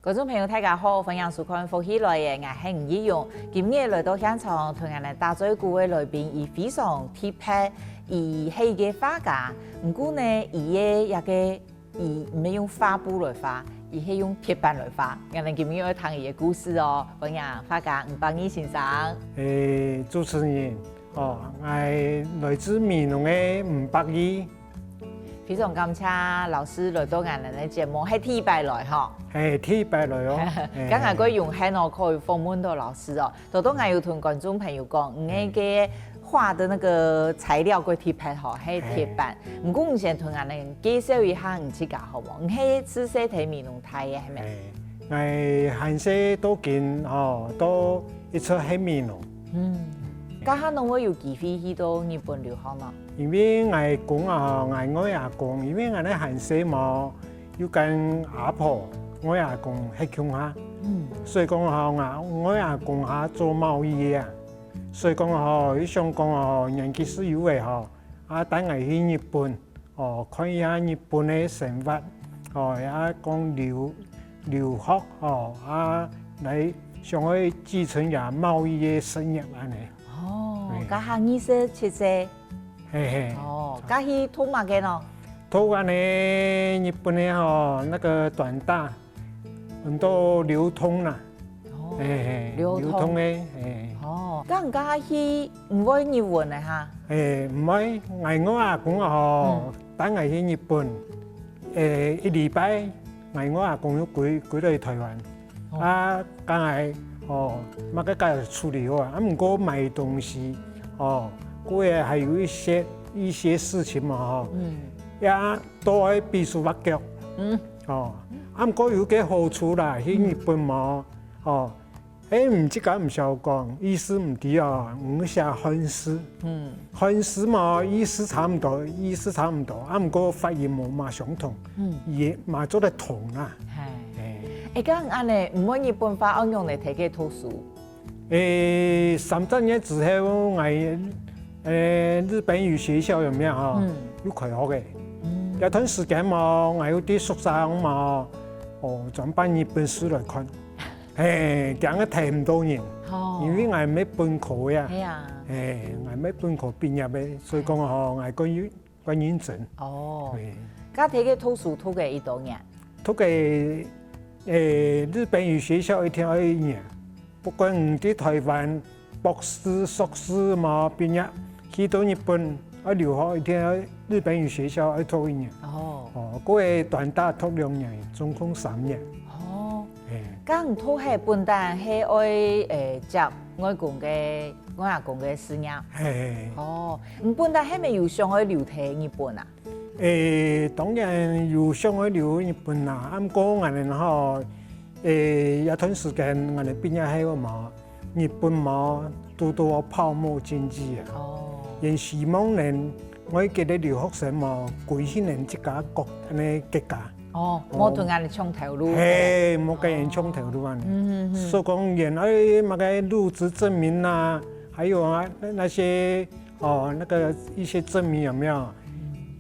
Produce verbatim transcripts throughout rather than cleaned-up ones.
觀眾朋友，大家好，歡迎收看《福氣來了》，𠊎係吳奕蓉。今日來到現場，同𠊎等打嘴鼓个來賓，佢非常特別，佢係一個畫家，毋過呢，佢个這個，佢毋係用畫布來畫，佢係用鐵板來畫。𠊎等今日愛聽佢个故事哦。歡迎畫家吳百義先生。誒，主持人，哦，𠊎來自美濃个吳百義。 非常感謝老師來到𠊎等个節目，係第一擺來吼。係，第一擺來哦。係。剛才過榮幸哦，可以訪問到老師哦。頭先𠊎有同觀眾朋友講，你个畫的那個材料過特別吼，係鐵板。毋過你先同𠊎等介紹一下你自家好無？你係自細在美濃大个，係無？係，𠊎還細到今吼，都一直在美濃。嗯，該下仰會有機會去到日本留學呢？ 因為𠊎公啊，𠊎外阿公，因為𠊎等還細嘛，又跟阿婆、外阿公歇共下。嗯。所以講吼，𠊎外阿公啊做貿易个啊，所以講吼，佢想講吼，年紀係有个吼，啊帶𠊎去日本，哦，看一下日本个生活，哦，也講留留學，哦，啊來想愛繼承這貿易个事業恁呢。哦，對。該下二十七歲。 嘿嘿。哦，該去讀麼个呢？讀恁呢日本个吼，那個短大，很多流通啦。哦，嘿嘿，流通。流通个，嘿。哦，該你該下去毋會日文个哈？嘿，毋會，𠊎外阿公啊吼，嗯。帶𠊎去日本，誒，一禮拜，𠊎外阿公又歸歸來台灣。 哦。啊，該下，哦，麼个該處理好啊，啊，毋過買東西，哦，過个還有一些一些事情嘛，吼，嗯。也都愛比手畫腳，嗯。哦，啊，毋過有個好處啦，去日本嘛，哦，誒，毋，這個毋曉講，意思毋知哦，毋寫漢字。 嗯。漢字嘛，意思差毋多，意思差毋多，啊，毋過發音無麼相同，嗯。也嘛做得通啦。嘿。嘿。誒，該恁呢，毋會日本話，仰般來在該讀書？誒，三十年之後，𠊎，誒，日本語學校有無有吼？嗯。有開學个。嗯。該段時間嘛，𠊎有在宿舍嘛，哦，專辦日本書來看。 嘿，驚个忒毋多人，哦。因為𠊎毋係本科个啊。係啊。嘿，𠊎毋係本科畢業个，所以講吼，𠊎較有較認真。哦。對。該在該讀書讀个幾多年？讀个，誒，日本語學校一定愛一年，不管你在台灣 博士、碩士嘛畢業，去到日本愛留學一定愛日本語學校愛讀一年。哦。哦，過个短大讀兩年，總共三年。哦。嘿。該你讀係本旦係愛，誒，接外公个、外阿公个事業？嘿嘿。哦，你本旦係毋係有想愛留在日本啊？ 誒，當然有想愛留日本啦，啊，毋過𠊎等吼，誒，這段時間𠊎等畢業後嘛，日本嘛，堵到泡沫經濟啊。哦。連希望能外國个留學生嘛，歸去等自家國，恁呢國家。哦，哦。無同𠊎等搶頭路。嘿，無跟人搶頭路恁呢。嗯，嗯，嗯。所以講，連愛麼个入職證明啊，還有啊，那，那些 哦，那個一些證明有沒有？嗯。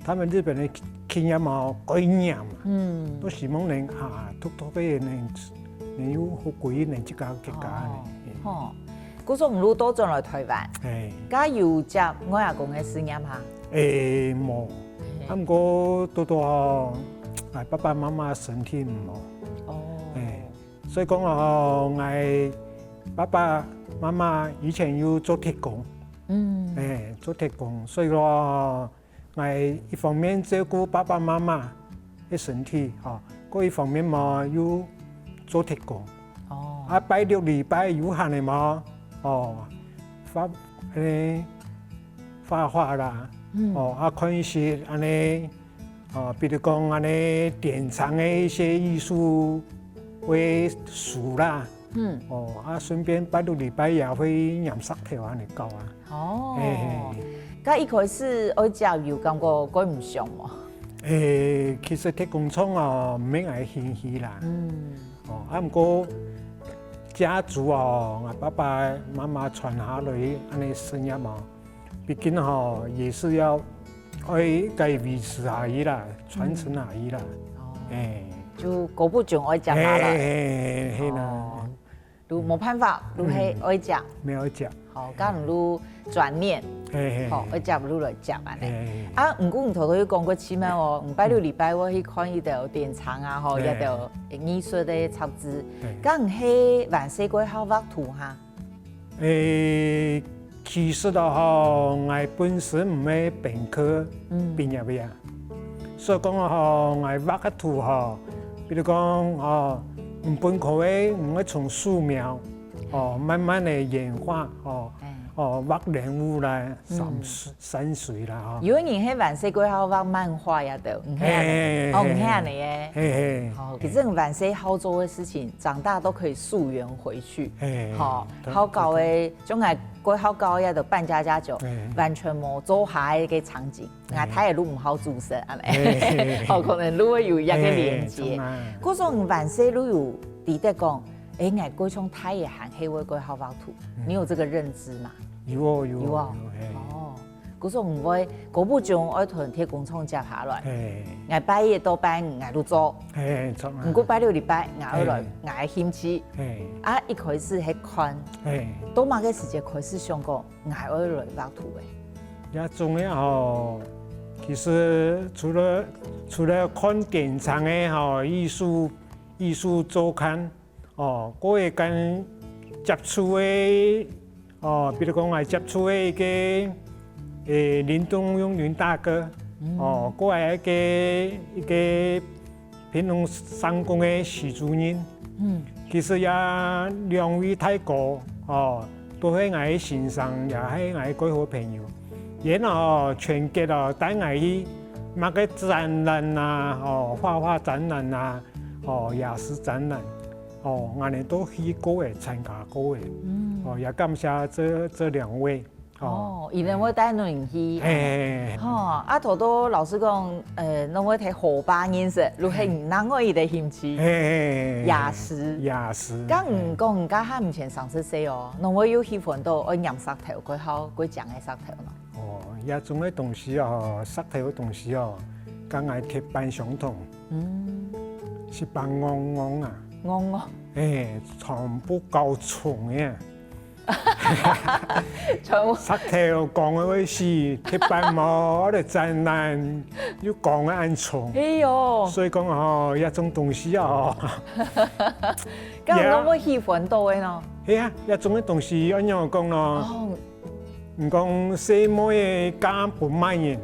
他們日本个企業嘛，該領嘛，嗯。都希望能啊，讀讀个能，能有好歸能自家國家呢。哦，嘿。吼，故所你就倒轉來台灣，嘿。該有接外阿公个事業哈？誒，無。嘿。啊，毋過堵到吼，哎，爸爸媽媽身體毋好。哦。嘿。 所以講哦，𠊎爸爸媽媽以前有做鐵工，嗯。誒，做鐵工，所以講，𠊎一方面照顧爸爸媽媽个身體，吼，過一方面嘛又做鐵工。哦。啊，拜六禮拜有閒个嘛，哦，畫，誒，畫畫啦，嗯。哦，啊，看一些恁呢 哦，比如講恁呢典藏个一些藝術个書啦。嗯。哦，啊，順便拜六禮拜也會拈石頭恁呢搞啊。哦。嘿嘿。該一開始愛接有感覺蓋毋想無？誒，其實鐵工廠哦，毋係𠊎興趣啦。嗯。哦，啊，毋過家族哦，𠊎爸爸媽媽傳下來恁呢事業哦， 畢竟吼，也是要愛該維持下去啦，傳承下去啦。哦。誒。就姑不將愛接下來。嘿，嘿，嘿，嘿啦。哦，就無辦法，就係愛接。嗯，愛接。好，該就轉念，嘿，嘿，好，嘿。愛接就來接恁呢。嘿，嘿，嘿。啊，毋過你頭頭有講過奇妙哦，你拜六禮拜會去看一條典藏啊，吼，嘿。一條藝術个雜誌。嘿。該你係還細个好畫圖哈？ 誒，其實啊吼，𠊎本身毋係本科畢業个啊，嗯。所以講啊吼，𠊎畫个圖吼，比如講吼，毋本科个，𠊎會從素描，吼，慢慢个演化，吼，嗯。吼，畫人物啦，山水，嗯。山水啦，吼。有个人係還細个好畫漫畫呀都，毋係恁呢。嘿，嘿，哦，毋係恁呢耶。嘿，嘿，哦，嘿。可是你還細好做个事情，長大都可以溯源回去。 去。嘿，吼，對，好搞个，對，對。像𠊎過好搞也就扮家家酒，嘿。完全無做下个場景，嘿。𠊎太也錄毋好主持人恁呢，嘿，嘿，嘿。好可能就會有一個連接。嘿，當然。故所你還細就有知得講，誒，𠊎過像太也還係會過好畫圖，嗯。你有這個認知嗎？有哦，有哦，有哦。有，嘿。哦。 故所毋會，姑不將愛同鐵工廠接下來。嘿。𠊎拜一到拜五𠊎就做。嘿，著啊。毋過拜六禮拜𠊎愛來，嘿。𠊎个興趣。嘿。啊，一開始係看，嘿。到麼个時節開始想講，𠊎愛來畫圖个？這種个吼，其實除了，除了看典藏个吼，藝術，藝術週刊， 哦，過會跟接觸个，哦，比如講𠊎接觸个一個，誒，林東墉林大哥，嗯。哦，過會一個，一個屏東商工个徐主任。嗯。其實這兩位大哥，哦，都係𠊎个先生，也係𠊎个過好朋友。然後全國哦，帶𠊎去麼个展覽啊，哦，畫畫展覽啊，哦，雅士展覽。 哦，𠊎等都去過个，參加過个。嗯。哦，也感謝這，這兩位。哦。哦，佢等會帶你去。嘿。吼，啊，頭頭老師講，呃，攏會同河壩認識，就係你另外一個興趣。嘿。雅士。雅士。該你講，你該下毋曾三十歲哦，攏會有喜歡到愛拈石頭，過好，過靚个石頭呢？ 哦，這種个東西哦，石頭个東西哦，跟𠊎鐵板相同。嗯。石板戇戇啊。戇戇。哎，全部搞蟲个。全部。石頭講个會死，鐵板無，我个展覽又講个恁蟲。哎喲。所以講哦，這種東西哦。該有攏會喜歡到个呢？係啊，這種个東西，恁樣講咯。哦。 你講細妹个嫁分麼人，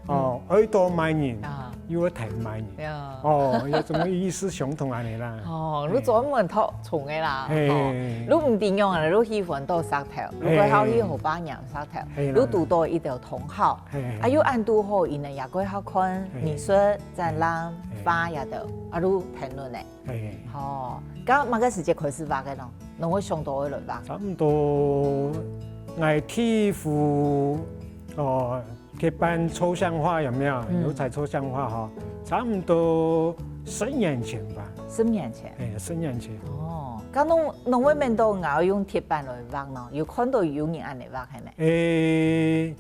哦，嗯。愛到麼人，啊。又愛跈麼人。呀。哦，這種意思相同恁呢啦。哦，嘿。你專門讀蟲个啦，嘿。吼，你毋知仰啊，你喜歡到石頭，你嘿。過好去河壩拈石頭，嘿啦。你堵到一條通好，嘿，嘿。啊，又恁堵好，因為也過好看，嘿。藝術、展覽、嘿。畫也得，啊，你評論呢？ 嘿。吼，該麼个時節開始畫个呢？攏會想到愛來畫。差不多，𠊎第一幅，哦，鐵板抽象畫有沒有？嗯。油彩抽象畫哈，差不多十年前吧。十年前？哎，十年前。哦，該攏，攏會愐到𠊎愛用鐵板來畫呢？有看到有人恁呢畫係無？誒，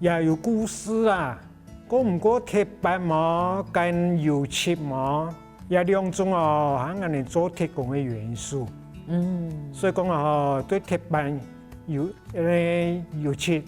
也有故事啊。 過毋過鐵板無，跟油漆無，這兩種哦，還恁呢做鐵工个元素。嗯。所以講啊吼，對鐵板油，呃，油漆，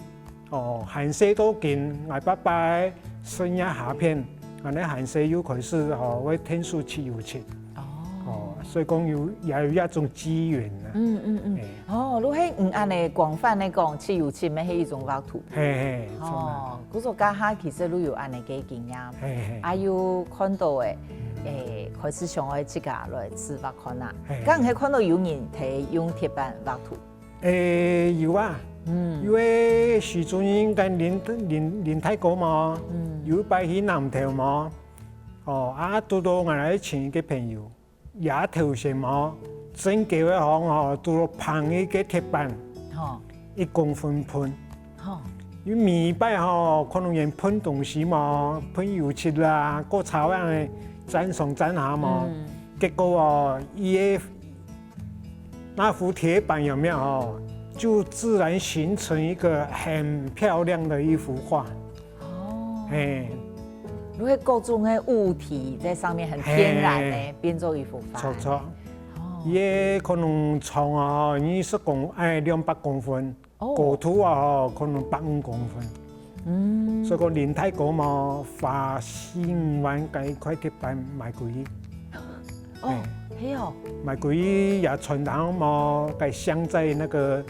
哦，還細到今，𠊎爸爸个生涯下片，恁呢還細又開始吼，會𢯭手漆油漆。 哦。哦，所以講有，也有一種機緣啊。嗯，嗯，嗯。嘿。哦，如果你恁呢廣泛來講，漆油漆乜係一種畫圖。嘿，嘿，哦，著啊。故所該下其實你有恁呢个經驗，嘿，嘿。啊，有看到个，嗯。誒，開始想愛自家來試畫看啊。嘿。該你係看到有人在用鐵板畫圖？ 誒，有啊。嗯。有个徐主任跟林，林，林大哥嘛，嗯。有一擺去南投嘛，哦，啊，堵到𠊎來尋一個朋友，也頭先嘛，正經个吼，吼，堵到挷一個鐵板，吼。一公分半。吼。佢每一擺吼，可能連噴東西嘛，噴油漆啦，過摷恁呢，沾上沾下嘛，嗯。結果哦，佢个 那幅鐵板有沒有哦？就自然形成一個很漂亮的一幅畫。哦。嘿。就係各種个物體在上面很天然个，嘿，變做一幅畫。著著。哦。佢个可能長啊，二十公，哎，兩百公分，哦。高度啊，可能百五公分。嗯。所以講林太公嘛，花四五萬个一塊鐵板賣出去。哦，嘿。係哦。賣出去也傳到嘛，該鑲在那個，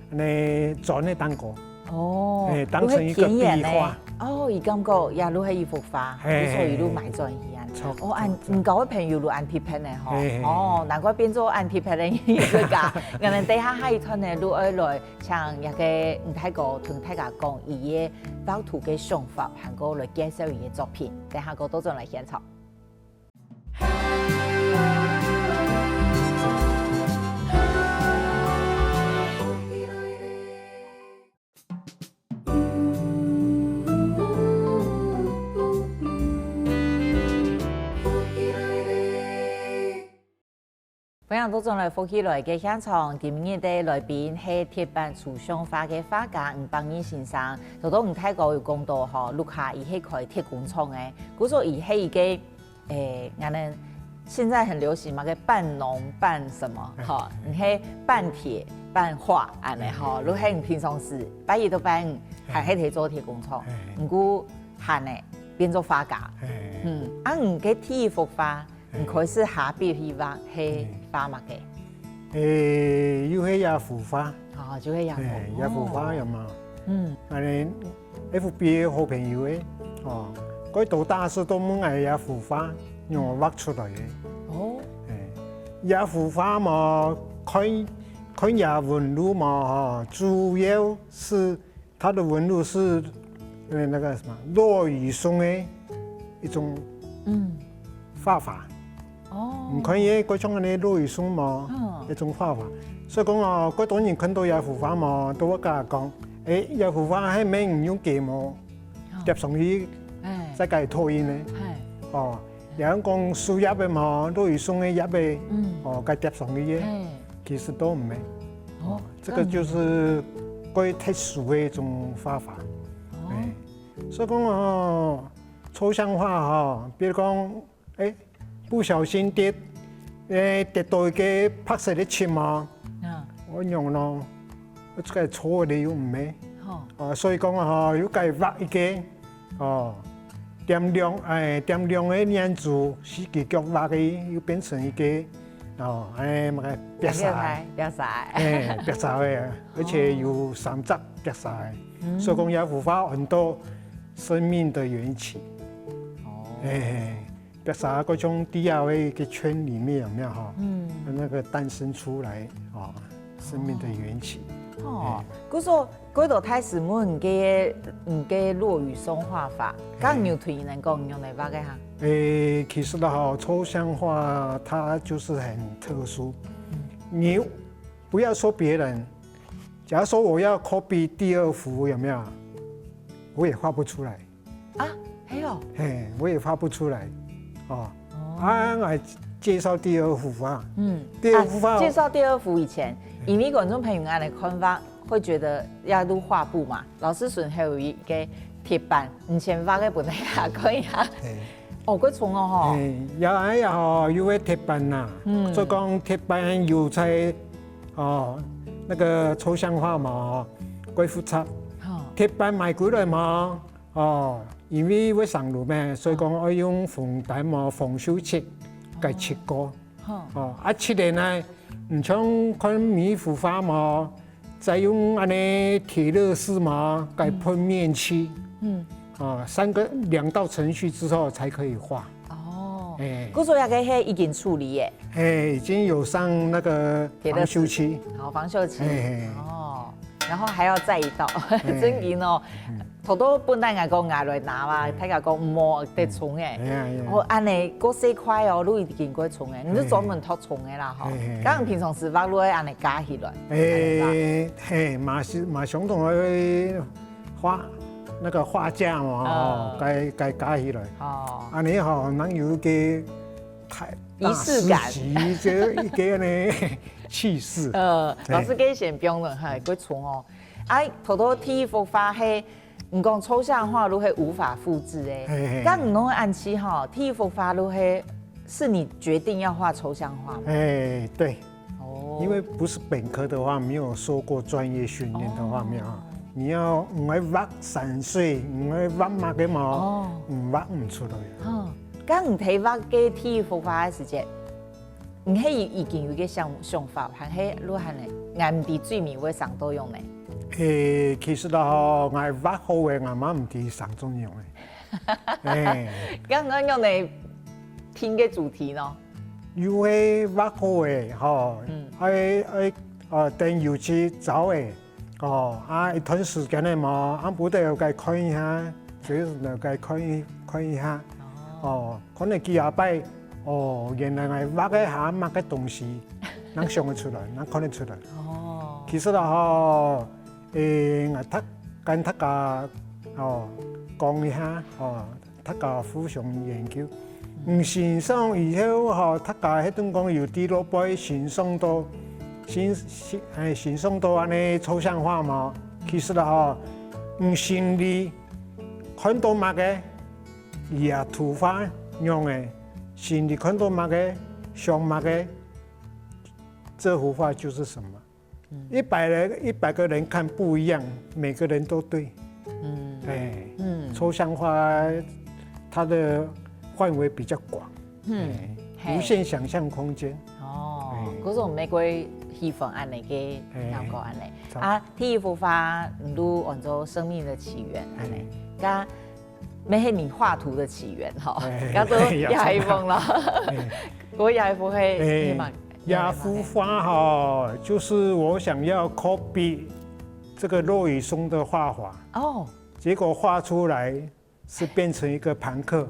那磚个頂高。 哦，哎，當成一個壁畫。就係田園呢。哦，佢感覺也就係一幅畫，嘿，所以就買轉去啊。嘿，嘿。著，哦，恁，著，著。你交个朋友就恁特別呢，吼。嘿，嘿，嘿。哦，難怪變做恁特別个藝術家。𠊎等等下下一段呢，就愛來請這個吳大哥同大家講佢个畫圖个想法，還過來介紹佢个作品。等下過倒轉來現場。 歡迎倒轉來福氣來个現場，今日个來賓係鐵板抽象畫个畫家吳百義先生。頭頭吳大哥有講到吼，屋下佢係開鐵工廠个，故所佢係一個 誒，𠊎等現在很流行嘛，个半農半什麼，哎，吼，哎。你係半鐵半畫恁呢，吼，哎，哎。就係你平常時拜一到拜五，哎。還係在做鐵工廠，哎，哎。毋過閒呢，變做畫家。哎，哎。嗯，啊，你个第一幅畫，哎。你開始下筆去畫，係畫麼个？哎。誒，又係這幅畫。哦，就係這幅。哎，這幅畫有無？哦。嗯。恁呢， F B个好朋友誒，哦，佢到大時都問𠊎這幅畫仰畫出來个。哦。誒，這幅畫嘛，看，看這紋路嘛，吼，主要是它的紋路是，呃，那個什麼，落羽松个一種，嗯。畫法。 哦。你看佢該種恁呢落羽松嘛，嗯。該種畫法。所以講哦，蓋多人看到這幅畫嘛，都會佮講，誒，這幅畫係毋係你用雞毛哦。疊上去，哎。再改拓印呢？哎。哦，有人講樹葉个嘛，落羽松个葉个，嗯。哦，該疊上去个，哎。其實都毋係。哦，這個就是蓋特殊个一種畫法。哦。哎，所以講哦，抽象畫吼，比如講， 誒，不小心跌，誒，跌到一個白色个漆嘛，啊。𠊎仰咯，𠊎這個錯个又毋係。吼。哦，所以講啊，吼，又改畫一個，哦，點亮，誒，點亮个念珠，四支腳畫个，又變成一個，哦，誒，麼个壁蛇。壁蛇，壁蛇。誒，壁蛇个，而且有三隻壁蛇个。嗯。所以講，這幅畫很多生命的緣起。哦。誒。 壁蛇該種在這个一個圈裡面有沒有哈？嗯。那個誕生出來啊，生命的緣起。哦，哎。故所，過多大師問你个，你个落羽松畫法，哎。該你有同佢等講，你用來畫个哈？誒，其實呢，哈，抽象畫它就是很特殊。嗯。你不要說別人，假如說我要copy第二幅，有沒有？我也畫不出來。 啊，係哦。嘿，我也畫不出來，哦。哦。啊，來介紹第二幅畫。嗯。第二幅畫。啊，介紹第二幅以前，嗯。因為觀眾朋友恁呢看畫，會覺得這都畫布嘛，老師順手有一個鐵板，你先畫个分大家看一下。嘿。哦，蓋重哦吼。嘿，這下吼，有个鐵板吶，嗯。所以講鐵板有在，哦，那個抽象畫嘛，哦，蓋複雜。好。鐵板買過來嘛， 哦，因為會生鏤咩，所以講愛用紅丹嘛，紅鏽漆，該漆過。哦。哦，啊，漆个呢，毋像看每一幅畫嘛，再用恁呢鐵樂士嘛，該噴面漆。嗯。哦，三個，兩道程序之後才可以畫。哦。哎。故所這個係已經處理个。哎，已經有上那個鐵樂士。防鏽漆。好，防鏽漆。哎，哎。哦。 然後還要再一道，哎。真緊哦。嗯。頭頭本來𠊎講𠊎來拿嘛，嗯。大家講無得重誒。哎呀，哎呀。哦，恁呢，過細塊哦，就已經過重誒，你就專門擇重个啦，吼。哎，哎，哎。該平常時畫就會恁呢加起來。哎，嘿，嘛是，嘛相同个畫，那個畫架嘛，哦，哦。該，該加起來。哦。恁呢吼，能有一個太，儀式感。大師級，這一個呢，氣勢。呃，哎。老師，該先不用了，哈，過重哦。 啊，頭頭第一幅畫係，你講抽象畫就係無法複製个，嘿嘿。該你攏恁樣吼，第一幅畫就係，是你決定要畫抽象畫嗎？哎，對，哦，因為不是本科的話，沒有受過專業訓練的話，哦，沒有啊。你要，你愛畫山水，你愛畫麼个嘛，哦，你畫毋出來。哦，該你在畫个第一幅畫个時節， 你係已經有一個想，想法，還係就恁樣，𠊎毋知最尾會想到仰仔呢？誒，其實啦吼，𠊎畫好个，𠊎嘛毋知想到仰仔。誒，該𠊎仰仔定个主題呢？有个畫好个吼，嗯。愛，愛，呃，等油漆燥个， 哦，啊，一段時間个嘛，啊，毋得有該看一下，就是有該看一，看一下。哦，可能幾下擺，哦，原來𠊎畫个還麼个東西，能想得出來，能看得出來。哦，其實啦吼，誒，𠊎大，跟大家，哦，講一下，哦， 大家互相研究。嗯，欣賞以後吼，大家該陣講有知落背欣賞到，欣，欣，哎，欣賞到恁樣抽象畫嘛。其實啦吼，你心裡看到麼个，也圖畫仰仔，心裡看到麼个，想麼个，這幅畫就是什麼。 一百人，一百個人看不一樣，每個人都對。嗯，哎，嗯，抽象畫它的範圍比較廣，嗯，哎，嘿，無限想像空間。哦，哎，可是我們玫瑰喜粉恁樣个，哎，效果恁樣。啊，第一幅畫，你就安到生命的起源恁樣，哎，該乜係你畫圖的起源吼，哎，該都下一封了。哎， 我也不會，哎，也蠻，也幅畫哈，就是我想要 copy 這個落羽松的畫法，哦，結果畫出來是變成一個龐克。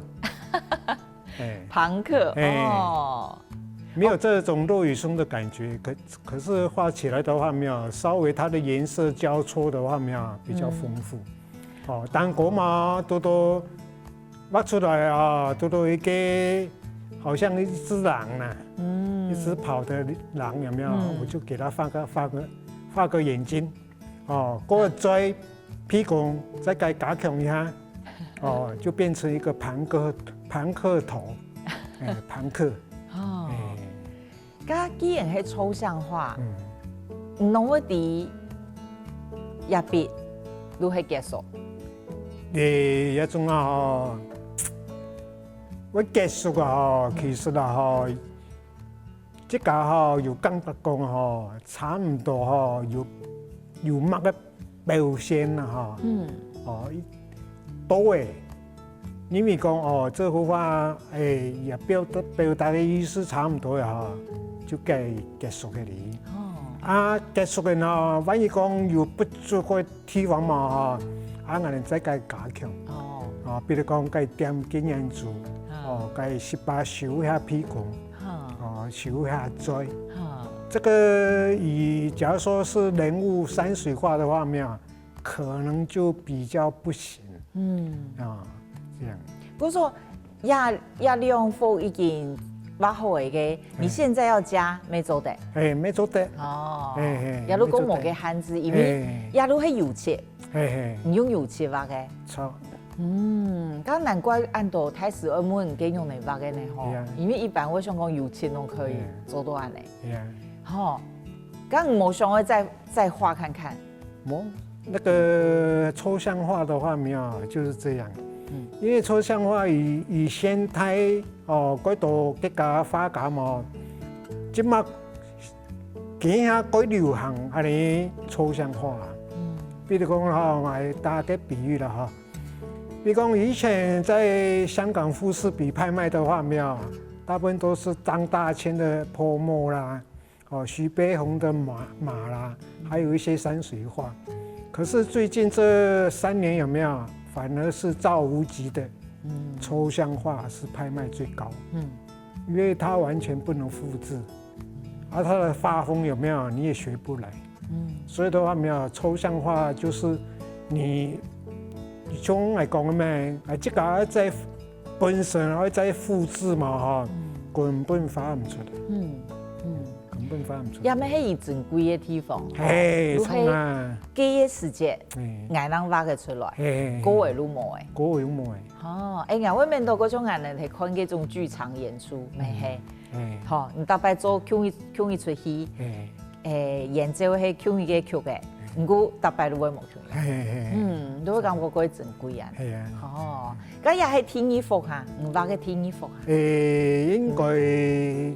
哎，龐克，哎，哦，沒有這種落羽松的感覺，可，可是畫起來的話，沒有，稍微它的顏色交錯的話，沒有，比較豐富。嗯。哦，當然嘛，多多畫出來啊，多多一個好像一隻狼啊，嗯，一隻跑的狼有沒有？嗯，我就給它畫個，畫個，畫個眼睛，哦，過了嘴、鼻孔，再給它加強一下，哦，就變成一個龐克，龐克頭，哎，龐克，哦，哎。 該既然係抽象畫，嗯，你仰會知這筆就係結束？誒，這種啊吼，會結束啊吼，嗯，其實啊吼，這個吼有感覺講吼，差毋多吼，有，有麼个 表現啦吼。嗯。哦，到位。因為講哦，這幅畫，誒，也表達，表達个意思差毋多了吼，就該結束个哩。哦。啊，結束个呢，萬一講有不足个地方嘛吼，啊，𠊎等再該加強。哦。啊，比如講該點金眼珠，哦，該十八修一下鼻孔，哦，修一下嘴。這個以假如說是人物山水畫的話，沒有， 可能就比較不行。嗯。啊，這樣。不過說，這，這兩幅已經畫好个，你現在要加，乜做得？哎，乜做得。哦，哎，哎，也就講無个限制，因為也就係油漆，哎，哎，你用油漆畫个。著。嗯，該難怪恁多大師愛問你仰仔畫个呢吼，因為一般會想講油漆攏可以做到恁仔。係啊。吼，該你無想愛再，再畫看看？ 無，那個抽象畫的話沒有，就是這樣。嗯。因為抽象畫以，以現代，哦，蓋多各家畫家嘛，這馬今下蓋流行恁樣抽象畫啊。嗯。比如講吼，𠊎打個比喻啦吼，比如講以前在香港富士比拍賣的話，沒有，大部分都是張大千的潑墨啦， 哦，徐悲鴻的馬，馬啦，還有一些山水畫。可是最近這三年有沒有，反而是趙無極的抽象畫是拍賣最高，嗯，因為它完全不能複製，而它的畫風有沒有，你也學不來。嗯，所以的話，沒有，抽象畫就是你，你像來講个咩，啊，這個愛再本身愛再複製嘛，哈，嗯，根本畫毋出來。嗯，嗯。分化毋出。也毋係以珍貴个地方，係，就係長啊。該个時節，係，𠊎正畫个出來，係，係，係。過个就無个。過个就無个。哦，哎，𠊎會面到各種恁樣，係看該種劇場演出，嗯。係。係。吼，你逐擺做共一，共一齣戲，係。哎，演奏係共一个曲个，嗯。毋過逐擺就會無共樣。係，係，係。嗯，你會感覺過珍貴啊。係啊。哦，該也係第二幅哈，你畫个第二幅哈。誒，應該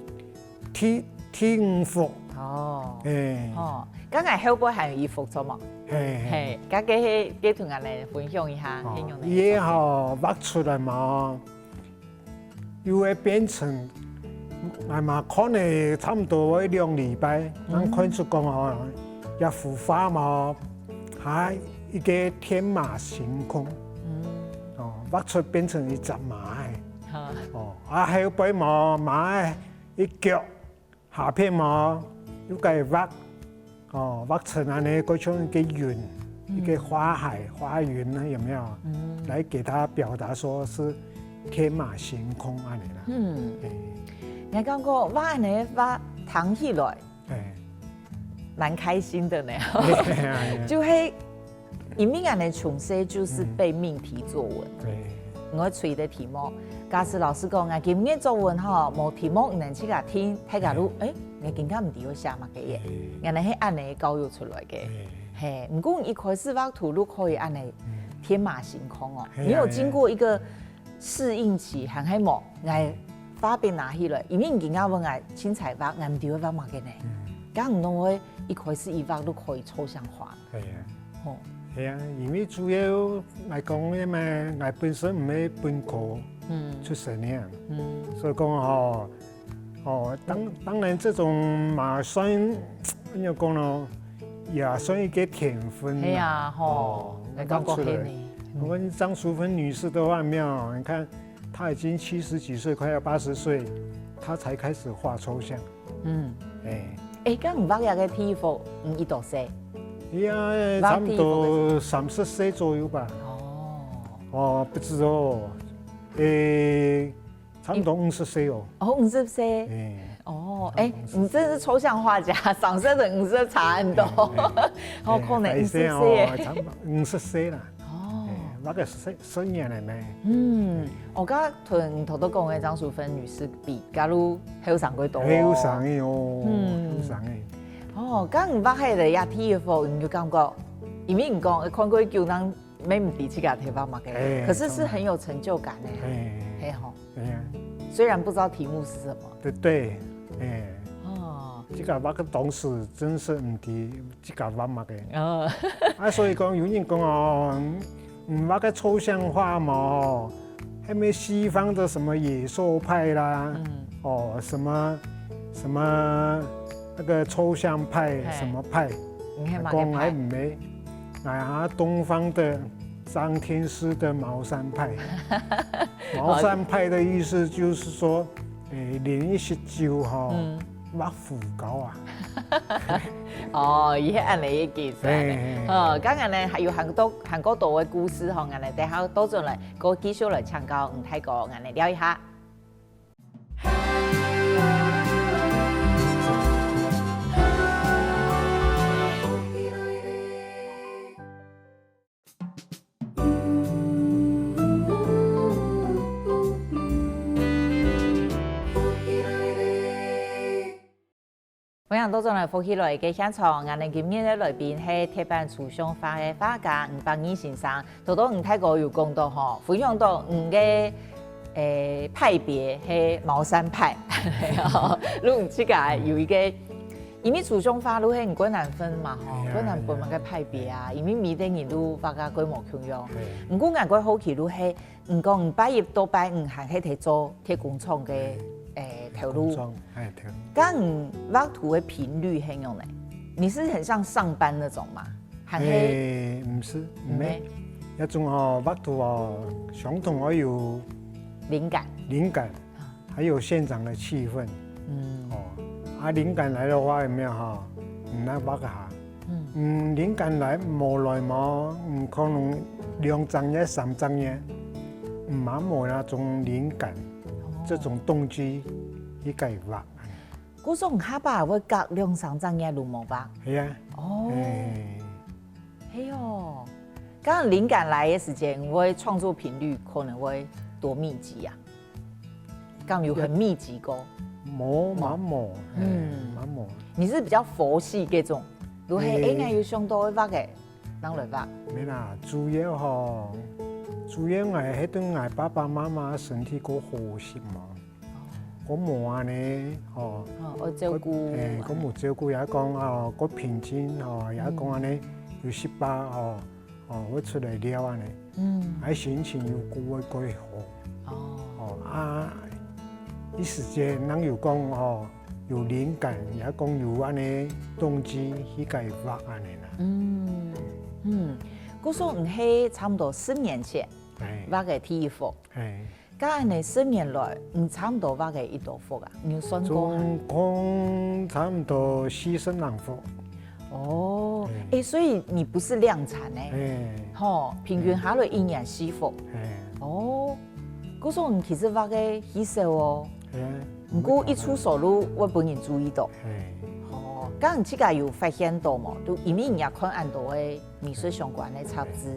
第，第五幅。哦。嘿。哦，該𠊎後背還有一幅著無？嘿。嘿，該个係，該同𠊎來分享一下，哦，係仰般个？佢个吼，畫出來嘛，又會變成，𠊎嘛看了差毋多一兩禮拜，嗯。正看出講吼，這幅畫嘛，佢一个天馬行空。嗯。哦，畫出變成一隻馬仔。好。哦，啊，後背嘛，馬仔 一腳下片嘛，又該畫，哦，畫成恁呢，過像一个雲，嗯。一个花海、花雲呢，有沒有？嗯。來給他表達說是天馬行空恁呢啦。嗯。哎。𠊎感覺畫恁呢畫聽起來，哎。蠻開心的呢。哎呀，哎呀。就係 因為𠊎等從細就係背命題作文。嗯。對。𠊎出个題目，假使老師講，𠊎今日作文吼，無題目，你等自家定，大家都，對。誒，𠊎今日毋知愛寫麼个耶。對。𠊎等係恁呢教育出來个。對。嘿，毋過一開始畫圖就可以恁呢，嗯。天馬行空哦。嘿啊，你有經過一個適應期，還係無？𠊎畫筆拿起來，因為你今日問𠊎凊彩畫，𠊎毋知愛畫麼个呢。嗯。該你仰會一開始一畫就可以抽象化？ 係啊。吼。係啊，因為主要來講个嘛，𠊎本身毋係本科，嗯。出身个啊。嗯。所以講吼，哦，當，當然這種嘛算，仰般講呢，也算一個天分啦。係啊，吼，哦，來講過係呢。我們張淑芬女士的話，沒有，你看，她已經七十幾歲，快要八十歲，她才開始畫抽象。 嗯。哎。誒，該你畫這个第一幅，你幾多歲？哎呀，畫第一幅个時候。差不多三十歲左右吧。哦。哦，不止哦。誒，差不多五十歲哦。哦，五十歲。哎。哦，誒，你真是抽象畫家，三十跟五十差很多。哎，哎。哦，可能五十歲耶。哎，差不多五十歲啦。哦。哎，那個是 十年了咩？嗯，𠊎剛同頭頭講个張淑芬女士比，假如後生過多哦。後生个哦，嗯。後生个。哦，該你畫起來也第一幅，你就感覺，因為你講看過久，人乜毋知自家在畫麼个，哎，可是是很有成就感的，哎。係吼。哎呀。雖然不知道題目是什麼。對，對，哎。哦。自家畫个東西真是毋知 自家畫麼个。哦。啊，所以講，有人講哦，嗯，畫个抽象畫嘛，哦，還有西方的什麼野獸派啦，嗯。哦，什麼，什麼那個抽象派，嘿。什麼派，你係麼个派？講還毋係，哎呀，東方的張天師的茅山派。茅山派的意思就是說，誒，練一息咒吼，嗯。畫符糕啊。 哦，佢係恁呢个意思。嘿，嘿，嘿。好，該恁呢還有還多，還過多个故事吼，恁呢等下倒轉來，過繼續來請教吳大哥，恁呢尞一下。 歡迎倒轉來福氣來个現場，𠊎等今日个來賓係鐵板抽象畫个畫家吳百二先生。頭頭吳大哥有講到吼，分享到你个，誒，派別係茅山派，你自家有一個，因為抽象畫就係你較難分嘛吼，係啊，較難分麼个派別啊，因為每個人都畫个較無共樣。係。毋過𠊎較好奇就係 你講你拜一到拜五還係在做鐵工廠个，誒，頭路。工廠，哎，頭路。該你畫圖个頻率係仰呢？你是很像上班那種嗎？還係哎，毋係，毋係。毋係。那種哦，畫圖哦，相同愛有靈感。靈感。 還有現場的氣氛。嗯。哦，啊，靈感來的話，有沒有哈？你來畫个哈。嗯。嗯，靈感來無來嘛，嗯，可能兩三日、三四日，嗯，嘛無那種靈感，哦。這種動機，去該畫。故所下擺會隔兩三隻月就無畫。係啊。哦，係。係哦。該靈感來个時節，你會創作頻率可能會多密集啊？敢有很密集過？無，無，無，嗯，無。你是比較佛系該種，就係，欸，欸，𠊎有想到會畫个，正來畫。無啦，主要吼，主要𠊎係對𠊎爸爸媽媽身體較好勢嘛。 較無恁呢，吼。哦，愛照顧。較，欸，較無照顧，也講，哦，較平靜，吼，也講恁呢，有食飽，吼，哦，會出來尞恁呢。嗯。啊，心情又過會過好。哦。哦，啊，一時間，人有講，哦，有靈感，也講有恁呢動機去該畫恁呢啦。嗯，嗯，故所你係差不多十年前，欸。畫个第一幅。欸。 該恁呢十年來，你差不多畫个幾多幅啊？你有算過嗎？總共差不多四十零幅。哦，嗯。欸，所以你不是量產呢？欸。吼，平均下來一年四幅。欸。哦，故所你其實畫个稀少哦。欸。毋過一出手就會分人注意到。欸。哦，該你自家有發現到無？就因為你也看恁多个美術相關个雜誌。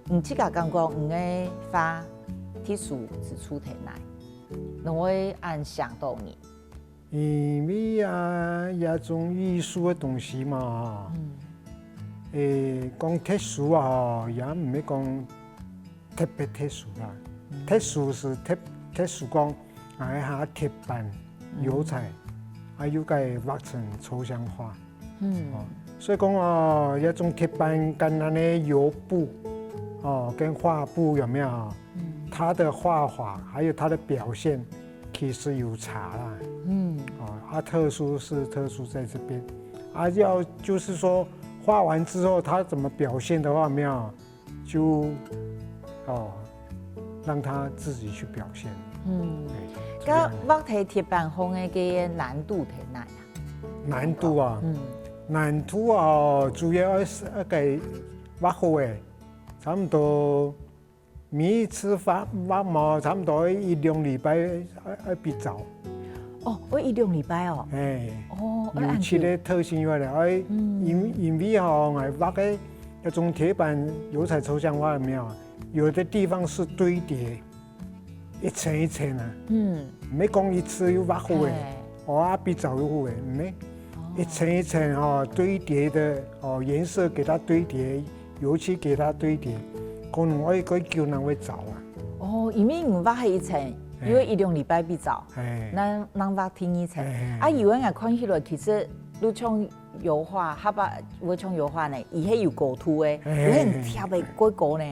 你自家感覺你个畫特殊之處在哪？哪會恁吸引到你？因為啊，這種藝術个東西嘛，嗯。欸，講特殊啊，吼，也毋係講特別特殊啦。嗯。特殊係特，特殊講，啊，下鐵板、嗯。油彩，啊，又該畫成抽象畫。 嗯。哦，所以講哦，這種鐵板跟那个油布，哦，跟畫布有沒有？嗯。它的畫法還有它的表現，其實有差啦。嗯。哦，啊，特殊是特殊在這邊，啊，要就是說畫完之後它怎麼表現的話，有沒有？ 就，哦，讓他自己去表現。嗯。欸，該畫在鐵板項个，該難度在哪啊？難度啊，嗯。難度啊，主要係該畫好欸，差不多每一次畫，畫嘛，差不多一兩禮拜愛，愛比早。 哦，愛一兩禮拜哦。欸，哦，愛恁久。油漆个特性有咧，欸，嗯。因，因為吼，𠊎畫个那種鐵板油彩抽象畫有沒有？有的地方是堆疊，一層一層啊。嗯。毋係講一次就畫好欸，欸。哦，啊，比早就好欸，毋係。哦。一層一層哦，堆疊的哦，顏色給它堆疊， 油漆給它堆疊，可能愛幾久正會燥啊。哦，因為你畫係一層，欸。因為一兩禮拜比燥，欸。正，正畫第二層。欸。啊，有个人看起來其實就像油畫，下擺會像油畫呢，佢係有高度个，欸。佢係貼个過高呢。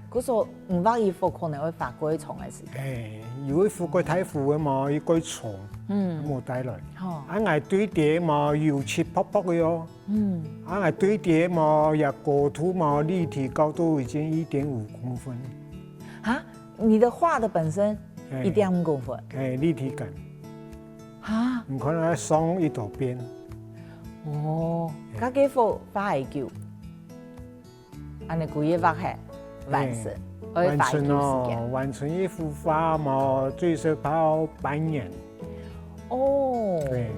故所你畫一幅可能會花幾長个時間。欸，有一幅過大幅个嘛，佢過重，嗯。無帶來。吼。啊，𠊎堆疊嘛，油漆薄薄个哦。 嗯。啊，𠊎堆疊嘛，這高度嘛，立體高度已經一點五公分。哈？你的畫的本身欸。一點五公分？欸，立體感。哈？你看它鬆一大邊。哦，欸。該幾幅畫幾久？恁呢規个畫下完成，欸，愛花幾久時間？完成哦，完成一幅畫嘛，最少花半年。 哦。對，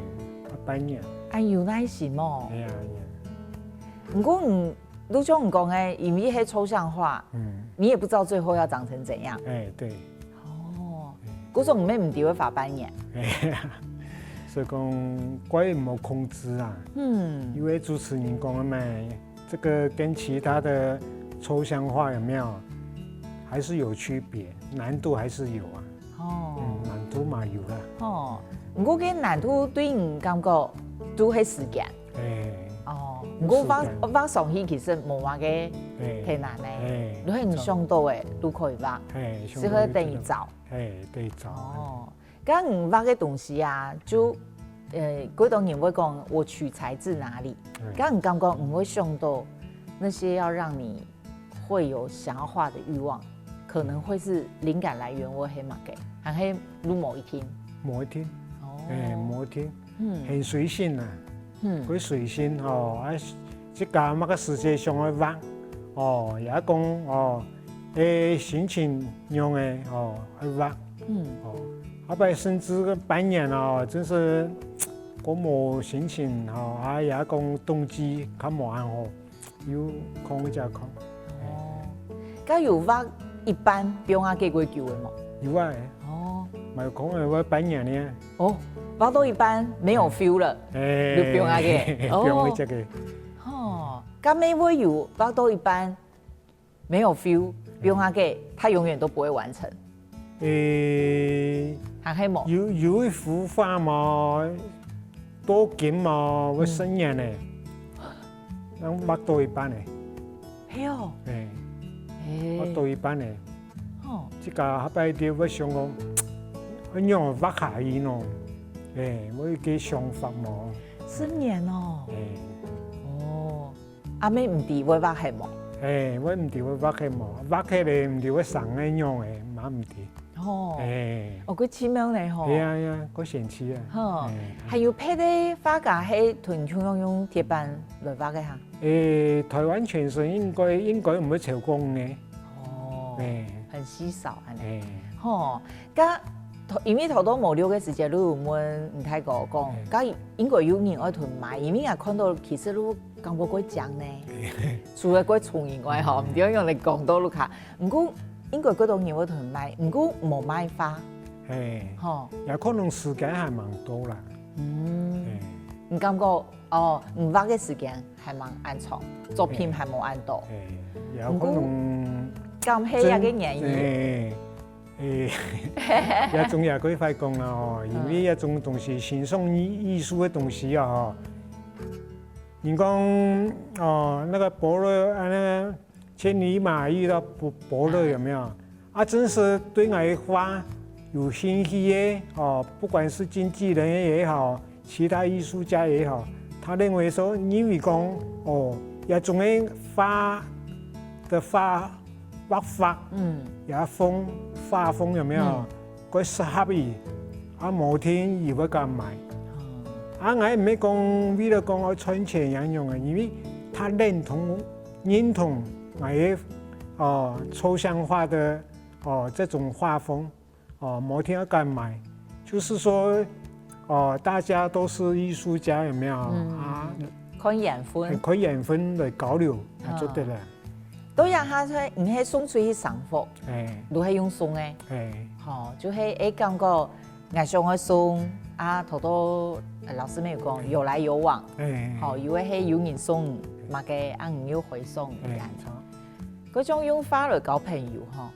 半年。啊，有耐心哦。哎呀，哎呀。毋過你，就像你講个，因為係抽象畫，嗯。你也不知道最後要長成怎樣。哎，對。哦，故所你也毋知會花半年。哎呀，所以講，怪無控制啊。嗯。因為主持人講个嘛，這個跟其他的抽象畫有沒有，還是有區別，難度還是有啊。 哦。嗯，難度嘛有啦。哦，毋過該難度對你感覺都係時間。哎，哦，毋過畫，有時間。畫上去其實無麼个哎，太難呢。哎，就係你想到个都可以畫，哎，想到个都可以。只係等於找。哎，對，找。哦，該你畫个東西啊，就，呃，幾多人會講我取材自哪裡？哎。該你感覺你會想到那些要讓你 會有想要畫的慾望，可能會是靈感來源會係麼个，還係就無一定？無一定。哦。哎，無一定。嗯。很隨性啊。嗯。會隨性吼，啊，自家麼个時節想愛畫，哦，也講，哦，哎，心情樣个，哦，愛畫。嗯。哦，後擺甚至半年哦，真是無心情吼，啊也講冬季較無恁好，又囥一隻囥。哦，該有畫一半放啊幾久个無？有啊，哦，嘛有可能會半年呢。哦，畫到一半沒有 feel 了，哎，就放啊个。放一隻个。哦，該乜會有畫到一半 沒有 feel，不用它給，它永遠都不會完成。誒，還係無？有有一幅畫嘛，多金嘛，會十年呢，嗯，畫到一半呢。係哦。誒，誒，畫到一半呢。哦，這個下擺就會想講，哎呀，畫下去喏，誒，我有個想法嘛。十年哦。誒，哦。 阿姆毋知會畫忒無？誒，會毋知會畫忒無？畫忒咧毋知會生个樣誒，嘛毋知。吼，誒，哦，佢奇妙咧吼。係啊係啊，佢神奇啊。吼，誒，還有別个畫家係同樣用鐵板來畫个哈？誒，台灣全省應該應該毋會超過五个。哦，誒，很稀少，恁呢。誒，吼，該頭因為頭到無錄个時節，你有問吳大哥講，誒，該應該有人愛同買，因為𠊎看到其實你 感覺過靚呢。除了過聰明外吼，毋知用來講到屋下。毋過應該過多人會同買，毋過無賣花。嘿，吼，也可能時間還蠻多啦。嗯，嘿，你感覺哦，你畫个時間還蠻恁長，作品還無恁多。嘿，也可能毋過，敢係這个原因？嘿，嘿，也總也可以快講啦吼，因為這種東西，欣賞藝藝術个東西啊吼， 人講，哦，那個伯樂，啊，那個千里馬遇到伯伯樂，有沒有？啊，真是對𠊎畫有興趣的，哦，不管是經紀人也好，其他藝術家也好，他認為說，因為講，哦，這種个畫的畫，畫法，嗯，也風，畫風有沒有？嗯， 較適合佢，啊，無定佢會敢買。哦，啊，𠊎毋係講為了講愛賺錢恁樣个，因為他認同認同𠊎个，哦，抽象畫的，哦，這種畫風，哦，無定愛敢買，就是說，哦，大家都是藝術家，有沒有？嗯，啊，看緣分。看緣分來交流，啊，做得了。 到這下在，你係送出去生活，哎，都係用送个，哎，吼，就係會感覺𠊎想愛送啊，頭到，呃，老師們有講，有來有往，哎，吼，有个係有人送，麼个啊，你又回送，哎，恁樣。該種用畫來交朋友，吼，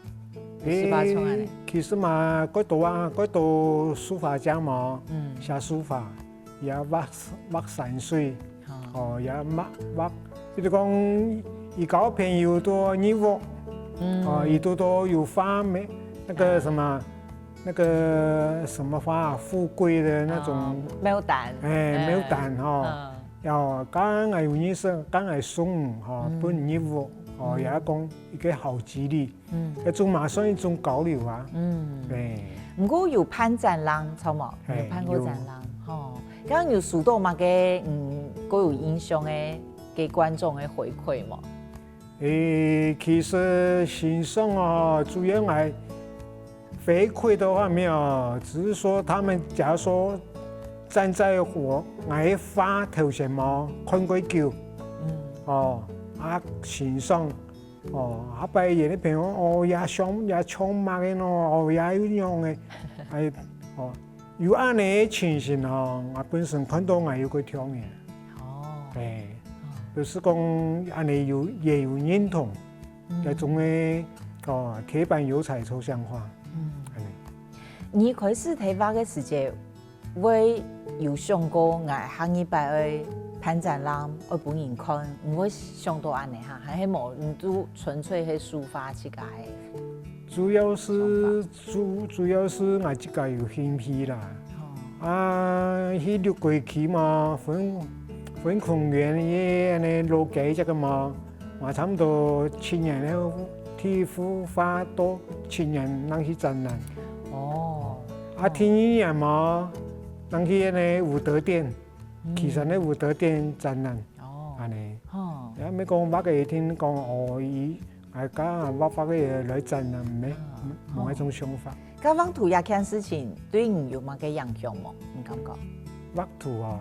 有試過像恁樣。其實嘛，較多啊，較多書法家嘛，嗯，寫書法，也畫畫山水， 哦，也畫畫，比如講，佢交朋友到你屋，嗯，哦，佢都都有畫眉，那個什麼，那個什麼花啊，富貴的那種，哦，牡丹，哎，嗯，牡丹哈，嗯，哦，剛剛有認識，剛剛送哈，嗯，分你屋，哦，嗯，也講一個好機率。 嗯，這種嘛算一種交流啊。嗯，對。毋過有辦展覽，著無？嘿，有辦過展覽，有。吼。剛剛有收到麼个，嗯，較有印象个，給觀眾个回饋無？誒，其實欣賞哦，主要來回饋的話沒有，只是說他們假如說站在我，𠊎畫頭前嘛，看過久，嗯，哦，啊，欣賞 哦，下擺有个朋友，哦，也像，也像麼个喏，哦，也有樣个，哎，哦，有恁呢个情形哦，𠊎本身看到𠊎有个暢个。哦。哎，哦，就是講恁呢有，也有認同，嗯，該種个，哦，鐵板油彩抽象畫，嗯，恁呢。你開始提畫个時節， 會有想過𠊎下二擺愛辦展覽，愛分人看，毋會想到恁呢哈？還係無，你就純粹係抒發自家个想法？主要是，主，主要是𠊎自家有興趣啦。哦。啊，去綠鬼區嘛，分，分公園个恁呢老街這個嘛， 嘛差毋多七年了，第一幅畫到七年正去展覽。哦。啊，第二年嘛，正去該个武德殿，嗯，旗山个武德殿展覽。哦。恁呢。哦。也毋係講畫个一定講，哦，佢，哎，講畫畫个來展覽，無，啊，無該種想法。哦。該畫圖這件事情對你有麼个影響無？你感覺？畫圖啊，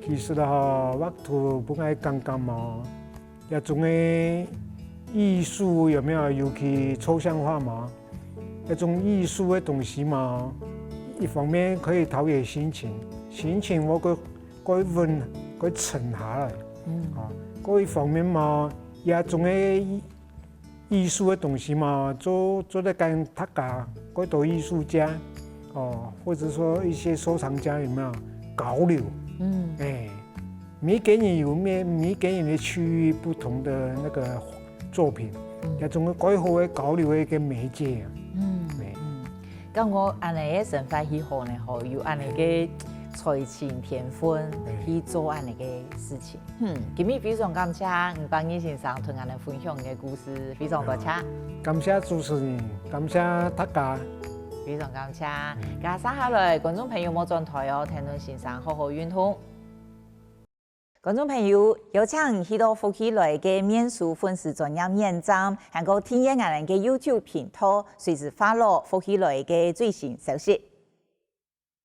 其實啊，畫圖本來感覺嘛，這種个藝術有沒有尤其抽象化嘛？這種藝術个東西嘛，一方面可以陶冶心情，心情會過過穩、過沉下來，嗯，啊，過一方面嘛，這種个藝術个東西嘛，做做得跟大家，過多藝術家，哦，或者說一些收藏家有沒有交流？嗯，哎，每個人有每每個人个區域不同个那個作品，嗯，這種个過好个交流个一個媒介啊。嗯，對。嗯，感覺恁樣个生活係好呢，吼，有恁樣个才情天分去做恁樣个事情。 嗯，今日非常感謝吳邦義先生同𠊎兜分享个故事，非常多謝。感謝主持人，感謝大家。非常感謝。該接下來，觀眾朋友莫轉台哦，聽聽先生好好運動。觀眾朋友，邀請你去到福氣來个面書粉絲專頁網站，還過訂閱𠊎兜个YouTube頻道，隨時follow福氣來个最新消息。